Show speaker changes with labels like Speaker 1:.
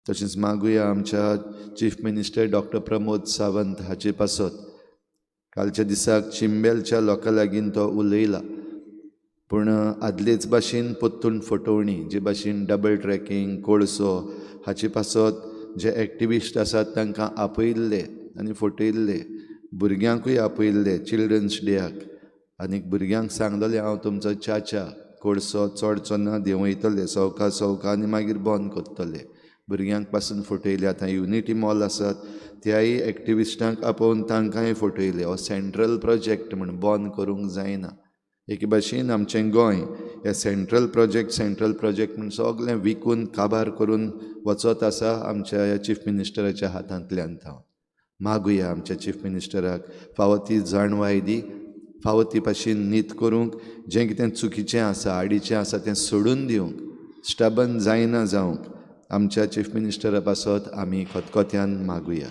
Speaker 1: तशेंच मागुया आमच्या chief minister doctor Pramod Sawant हाचे पासत. कालच्या दिसाक चिंबेलच्या लोकां लागीं तो उलयला, पूण आदलेच भाशेन परतून फटोवणी, जे भाशेन डबल ट्रॅकींग, कोळसो हाचे पासत जे एक्टिविस्ट आसात तांकां आपयल्ले आनी फटयल्ले, भुरग्यांकूय आपयल्ले चिल्ड्रन्स डेयाक आनी भुरग्यांक सांगलेलें हांव तुमचो चाचा, कोळसो चडचो ना, देंवयतले सवका सवका आनी मागीर बंद करतले. भुरग्यांक पासून फटयले. आतां युनिटी मॉल आसात त्याय एक्टिविस्टांक आपोवन तांकांय फटयले. हो सेंट्रल प्रोजेक्ट म्हूण बंद करूंक जायना. एके भाशेन आमचें गोंय हें सेंट्रल प्रोजेक्ट, सेंट्रल प्रोजेक्ट म्हूण सगलें विकून काबार करून वचत आसा आमच्या ह्या चीफ मिनिस्टराच्या हातांतल्यान. हांव मागुया आमच्या चीफ मिनिस्टराक फावो ती जाणवाय दी, फावो ती भाशेन नीत करूंक, जें कितें चुकीचें आसा, आडीचें आसा तें सोडून दिवंक, स्टबन जायना जावंक आमच्या चीफ मिनिस्टरा पासत आमी खतखत्यान मागुया.